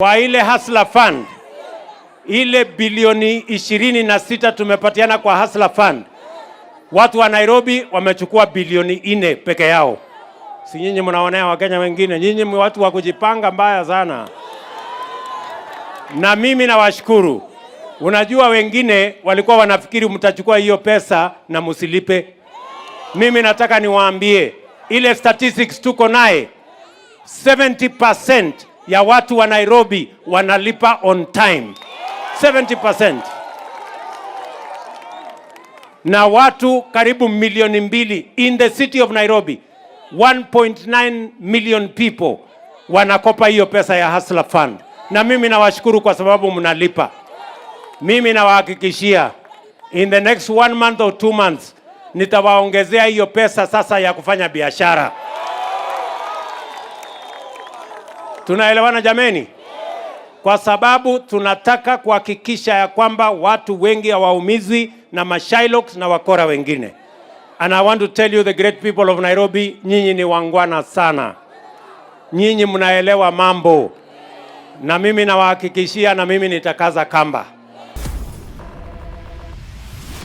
Kwa ile Hustler Fund, ile bilioni 26 tumepatiana kwa Hustler Fund, watu wa Nairobi wamechukua bilioni 4 peke yao. Si nyinyi mnaonea Wakenya wengine? Nyinyi ni watu wa kujipanga mbaya sana, na mimi nawashukuru. Unajua, wengine walikuwa wanafikiri mtachukua hiyo pesa na msilipe. Mimi nataka niwaambie ile statistics tuko naye, 70% ya watu wa Nairobi wanalipa on time, 70%, na watu karibu milioni 2 in the city of Nairobi, 1.9 million people wanakopa hiyo pesa ya Hustler Fund, na mimi nawashukuru kwa sababu mnalipa. Mimi nawahakikishia in the next one month or 2 months nitawaongezea hiyo pesa sasa ya kufanya biashara. Tunaelewana jameni? Kwa sababu tunataka kuhakikisha ya kwamba watu wengi hawaumizwi na mashylocks na wakora wengine. And I want to tell you, the great people of Nairobi, nyinyi ni waungwana sana, nyinyi mnaelewa mambo, na mimi nawahakikishia, na mimi nitakaza kamba.